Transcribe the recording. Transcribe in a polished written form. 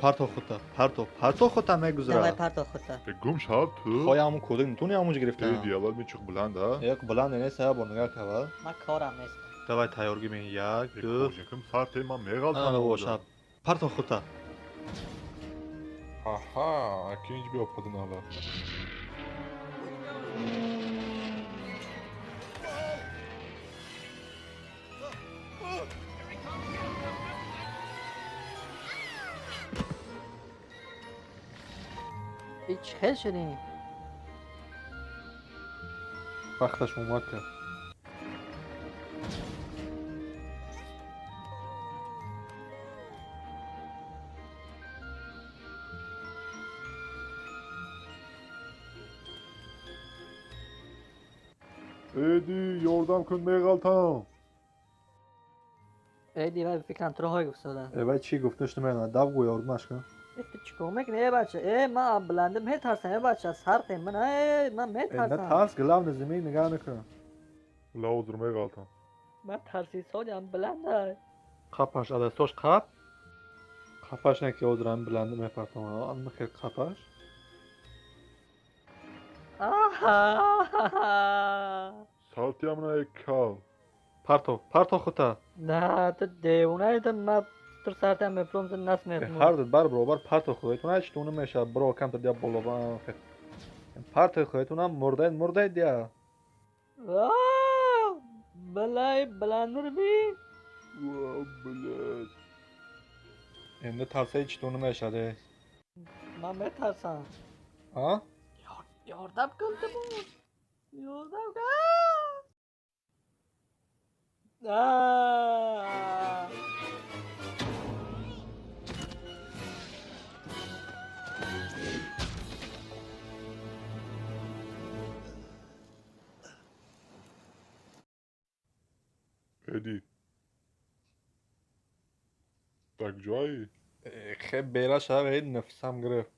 Парто хута, парто, парто хута Давай мегузара. Парто хута. Гум шав ту. Хоя ҳамун кӯдак нтуни ҳамунҷо гирифта. Эди, аввал мечуқ буланд, а? Як баланд нест, я бор нигоҳ кава. Ман корам нест. Давай тайёргӣ мен як, ду. Кожиким сарте ман меғалтам. Ана бошад. Парто хута. Аҳа, акинҷ биё падинала. И чӣ хел шудӣ? Вақташ омад кард. Эди, ёрдам кун, меғалтам. Эди, вай фикрам ту роҳое гуфтода. Э, вай чӣ гуфт, ништ намедонам. Дав гӯ, ёрдамаш кун. Э, ту чӣ кор мекунӣ, э бача? Э, ман баландӣ метарсам, э бача, сарте ман, э, ман Э, метарсам. натарс, главное замин нигоҳ накун. Ла ҳозир меғалтам. Ман тарсисодям баланда. Қапаш, адастош қап. Қапаш не ки ҳозир ҳам баланд мепартам. Ам хел қапаш. Аҳа. Сартиам на кал. Парто, парто хута. На, ту девонаи ту, ман ту сартам мефуром, ту нас Э, мефуром. ҳар ду бар баробар парто худ. Ту чтуна мешавад, бро камтар дия боло ба. Парто худ, мурдаед, мурдаед дия. Балай баландир би. Ва, блядь. Энди тарсаи чтуна мешавад. Э. Ман метарсам. А? Ёрдам кун ту. Ёрдам кун. Аа. Эди. Так ҷойи? Э, хе бера шав, э, нафсам гирифт.